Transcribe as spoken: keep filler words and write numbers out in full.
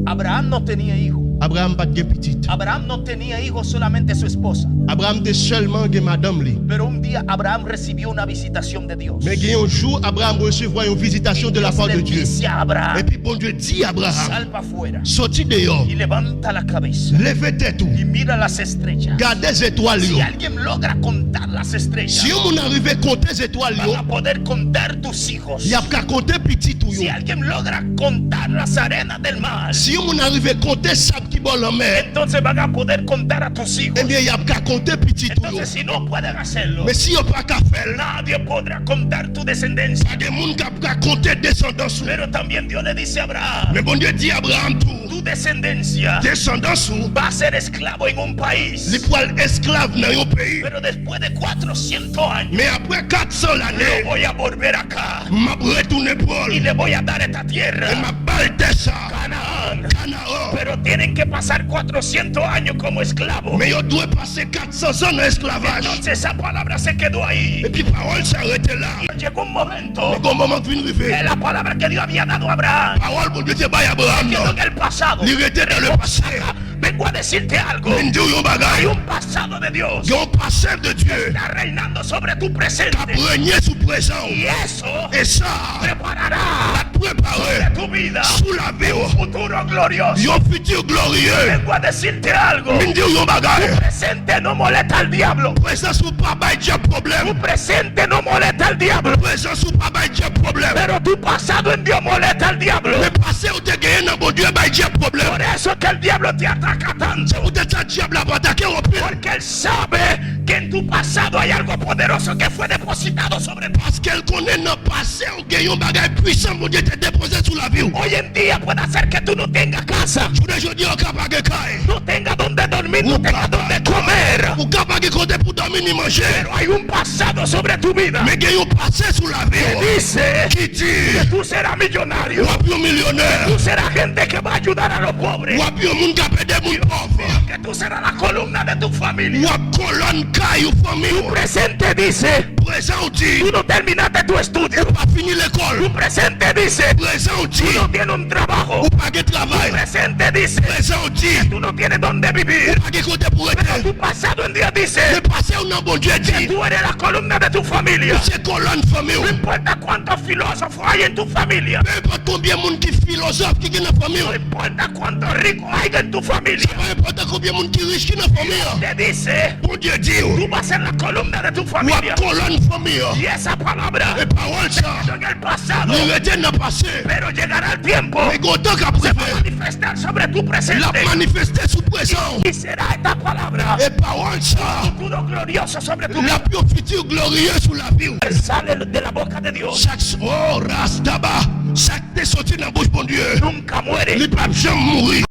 Abraham no tenía hijo. Abraham pa t gen pitit. Abraham no tenía hijo, solamente su esposa. Abraham te sèlman gen madanm li. Pero un día Abraham recibió una visitación de Dios. Men gen yon jou, Abraham resevwa yon vizitasyon de la part de Dieu. Dice a Abraham, Epi Bondye di Abraham, sal para afuera soti deyò, y levanta la cabeza leve tèt ou, y mira las estrellas. Gade zetwal yo. Si alguien logra contar las estrellas, Si yon moun arive konte zetwal yo, van a poder contar tus hijos. Y ap ka konte pitit ou Si yo. Alguien logra contar las arenas del mar, Si yon moun arive konte sab ki bò lanmè, entonces van a poder contar a tus hijos. Ebyen, y ap ka konte pitit ou yo. Entonces, si no pueden hacerlo, Men si yo pa ka fè l, nadie podrá contar tu descendencia. Pa gen moun k ap ka konte desandans ou. Pero también Dios le dice a Abraham, Men Bondye di Abraham tou, tu descendencia desandans ou, va a ser esclavo en un país. Li pral esklav nan yon peyi. Pero después de cuatrocientos años, Men apre kat san lane, lo voy a volver acá. M ap retounen pran Y l. Le voy a dar esta E tierra, m ap ba l tè sa. Canaán. Kanaan. Pero tienen que pasar cuatrocientos años como esclavos. Men yo dwe pase kat san zan nan esklavaj. Entonces esa palabra se quedó ahí. Epi pawòl sa rete la. Llegó un momento Men gen yon moman k vin rive. que la palabra que Dios había dado a Abraham Pawòl Bondye te bay Abraham quedó nan, en el pasado. Li rete nan le pase. Vengo a decirte algo. Men m di w yon bagay. Hay un pasado de Dios Gen yon pase de Dye que está reinando sobre tu k ap presente. Renye sou prezan w. Y eso E sa preparará ap prepare tu vida sou lavi w un futuro glorioso. Yon fiti glorye. Vengo a decirte algo. Men m di w yon bagay. Presente no molesta al diablo. Prezans ou pa bay dyab pwoblèm. Tu presente no molesta al diablo. Prezans ou pa bay dyab pwoblèm. Pero tu pasado en Dios molesta al diablo. Men pase ou te genyen nan Bondye bay dyab pwoblèm. Por eso es que el diablo te ataca tanto. Se poutèt sa dyab la ap atake w anpil. Porque él sabe que en tu pasado hay algo poderoso que fue depositado sobre ti. Paske l konnen nan pase w gen yon bagay pwisan Bondye te depoze sou lavi w. Hoy en día puede hacer que tú no tengas casa, Jounen jodi a, w ka pa gen kay. No tengas donde dormir, no tengas donde comer. Ou ka pa gen kote pou dòmi ni manje. Pero hay un pasado sobre tu vida Men gen yon pase sou lavi que w dice ki di que tú serás millonario. W ap yon milyonè. Tú serás gente que va a ayudar a los pobres. W ap yon moun k ap ede moun pòv. Que tú serás la columna de tu W familia. ap kolòn kay ou fanmi w. Presente dice, Prezan w di tú no terminaste tu estudio. Ou pa fini lekòl. Tu presente dice, Prezan w di tú no tienes un trabajo. Ou pa gen travay. Presente dice, Prezan w di tú no tienes dónde vivir. Ou pa gen kote pou rete. Tu pasado en día dice, Men pase w nan Bondye di tú eres la columna de tu familia. Ou se kolòn fanmi No w. Importa cuántos filósofos hay en tu familia. Pe enpòt konbyen moun ki filozòf ki gen nan fanmi No w. Importa cuántos ricos hay en tu familia. Pa enpòtan konbyen moun ki rich ki nan fanmi an. Te dice, Bondye di w, tú vas a ser la columna de tu w ap familia. Kolòn fanmi an. Y esa palabra E pawòl sa, en el pasado, li rete nan pase. Pero llegará el tiempo, Men gen yon tan k ap se va a rive, manifestar sobre tu l ap presente. Manifeste sou prezan w. Y será esta palabra E pawòl sa, Futuro glorioso sobre tu l vida. Ap yon fiti glorye sou lavi w. Sale de la boca de Dios. Chak, oh, rastaba, sa k te soti nan bouch Bondye, Nunca muere. Li p ap janm mouri.